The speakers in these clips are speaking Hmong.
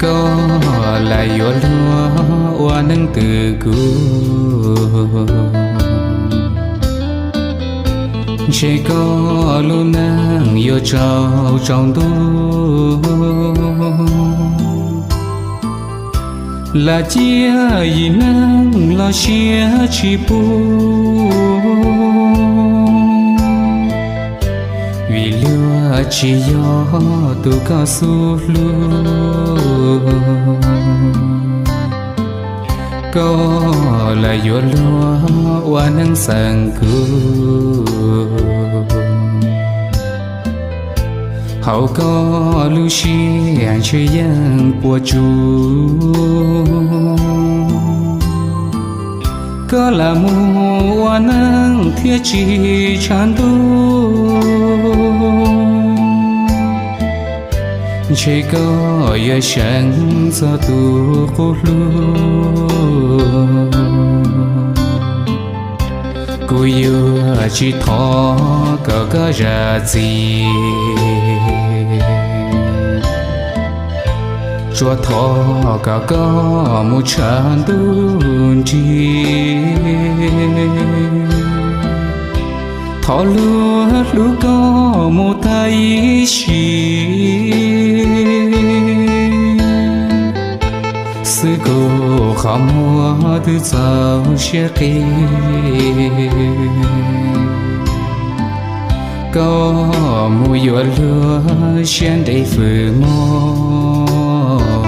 Koj lam yuav luag ua neej twg kuv, ntshe koj lub neej yuav tsaus tsaus ntuj. Lam ciaj yim neeg los siab tsis pub, vim luag tsis yog tus koj xub hlub. Koj lam yuav luag ua neej xeem kuv, hauv koj lub siab ntshe yeej puas tsuaj. Koj lam mus ua neej thiaj tsis tshav ntuj, ntshe koj yuav seev txog tus qub hlub. Kuv yuav tsis thov kom koj zam txim, tsuas thov kom koj mus tshav ntuj nrig. Thov luag hlub koj mus tag ib sim, xwb kuv qhov muag twb txaus siab qis. Koj mus yuav luag siab ntev fwm mog,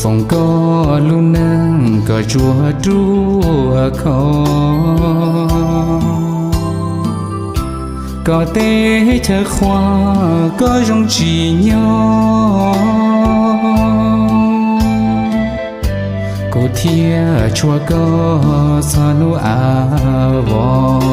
foom koj lub neej kom tsuas ruaj khov. Koj teb chaws qhua koj zoo tsim nyog, kuv thiaj tshua koj txog hnub av vos.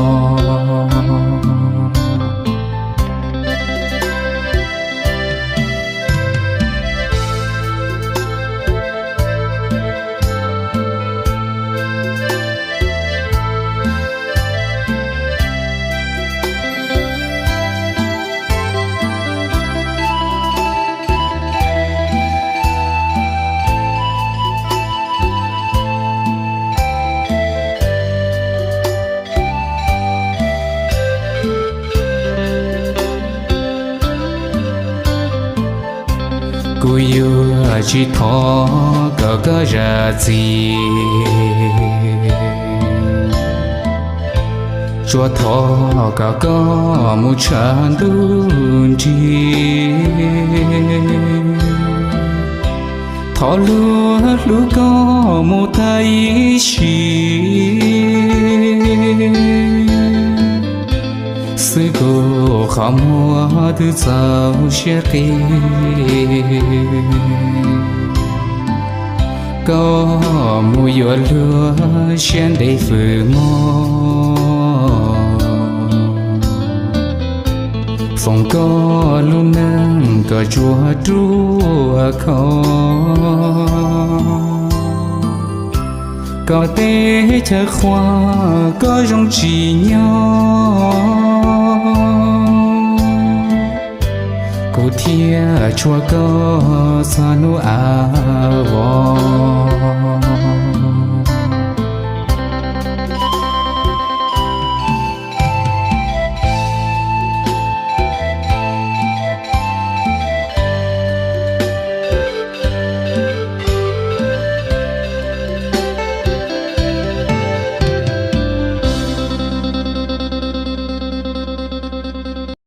Kuv yuav tsis thov kom koj zam txim, tsuas thov kom koj mus tshav ntuj nrig. Thov luag hlub koj mus tag ib sim, xwb kuv qhov muag twb txaus siab qis. Koj mus yuav luag siab ntev fwm mog, foom koj lub neej kom tsuas ruaj khov. Koj teb chaws qhua koj zoo tsim nyog, kuv thiaj tshua koj txog hnub av vos.